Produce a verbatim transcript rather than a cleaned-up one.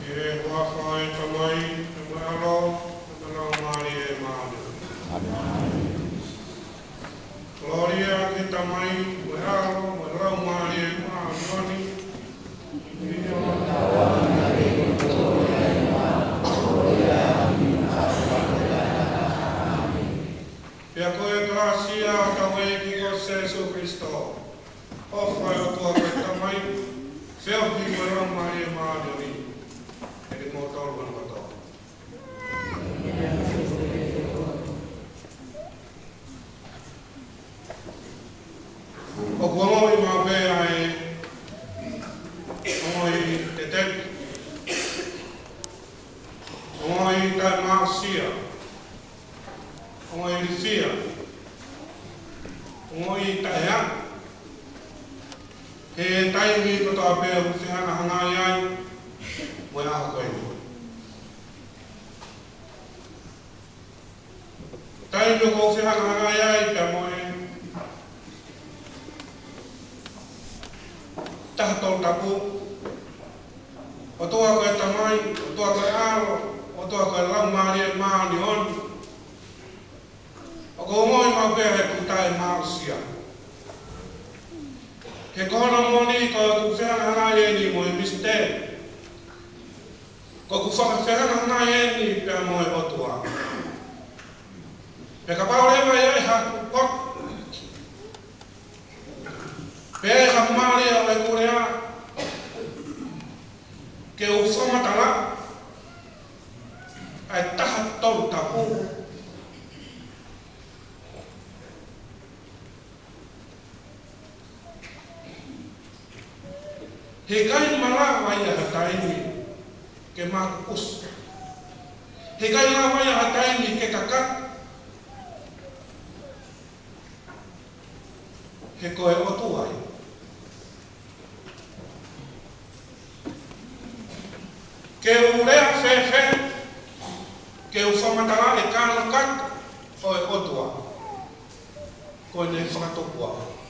ʻI he huafa ʻo e Tamai, mo e ʻAlo, mo e Laumālie Māʻoniʻoni. Kolōlia ki he Tamai, mo e ʻAlo, mo e Laumālie Māʻoniʻoni. Pea ko e kalāsia ʻa hotau ʻEiki ko Sēsū Kalaisi, ʻofa ʻa e ʻOtua ko e Tamai, feohi mo e Laumālie Māʻoniʻoni, ʻe ʻiate kimoutolu kotoa. ʻOku ongoʻi maʻu pē ʻa e ongoʻi tetetete, ongoʻi taʻemāʻosia, ongoʻi ilifia, ongoʻi taʻeʻaonga he taimi kotoa pē ʻoku fehangahangai ai mo e ʻaho ko eni. Taimi ʻoku fehangahangai ai pea mo e Taha Tolu Tapu, ʻOtua ko e Tamai, ʻOtua ko e ʻAlo, ʻOtua ko e Laumālie Māʻoniʻoni. ʻOku ongoʻi maʻu pē ʻa e taʻemāʻosia. He ko hono moʻoni ko ʻeku fehangahangai eni mo e misiteli. Ko ʻeku fakafehangahangai eni pea mo e ʻOtua. Pea kapau leva ʻe ʻi ai haku poto, pe ʻe ʻi ai ha mālie ʻo ʻeku lea, ke u fakamatala ʻa e Taha Tolu Tapu. He ʻikai malava ia ha taimi ke makupusi. He ʻikai lava ia ha taimi ke kakato. He ko e ʻOtua ia. Ke u lea fēfē, ke u fakamatala e kānokato ʻo e ʻOtua, ko ʻene fakatupu au.